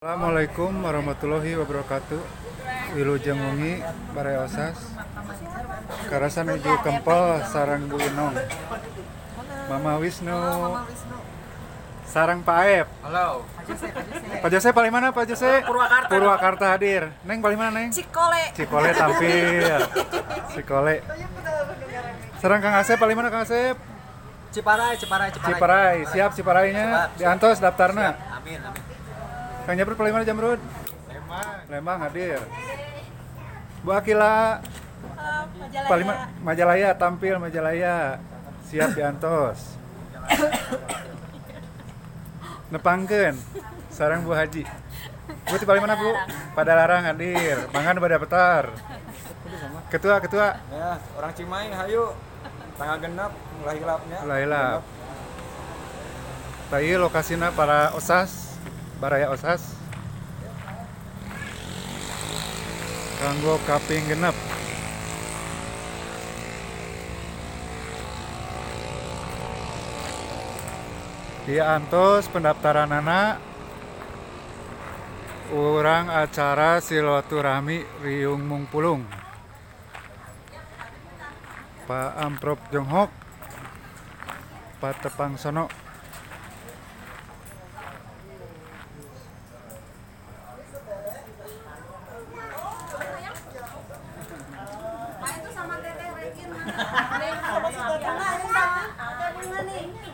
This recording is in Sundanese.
Assalamualaikum warahmatullahi wabarakatuh. Wilujeng wengi baraya osas. Karasan nuju kempel sareng Bu Inong. Mama Wisnu. Sareng Pak Aep. Halo. Pak Jose paling mana Pak Jose? Purwakarta. Purwakarta hadir. Neng paling mana Neng? Cikole. Cikole tampil. Cikole. Sareng Kang Asep paling mana Kang Asep? Ciparai, Ciparai, Ciparai. Ciparai. Siap Ciparainya. Diantos daftarna. Amin, amin. Kang Jamrud paling mana Jamrud? Lembang. Lembang hadir. Bu Akila Majalaya. paling Majalaya tampil Majalaya. Siap diantos. Nepangkeun sareng Bu Haji. Bu ti paling mana Bu? Padalarang hadir. Mangan pada petar. Ketua ketua. Ya, orang Cimahi hayu. Tanggal genap mulai hilapnya. Ulah hilap. Tah ieu lokasina para osas, baraya osas. Kanggo kaping genep. Diantos pendaftaranana urang acara silaturahmi Riung Mungpulung. Pak Amprop Jonghok, Pak Tepang Sono.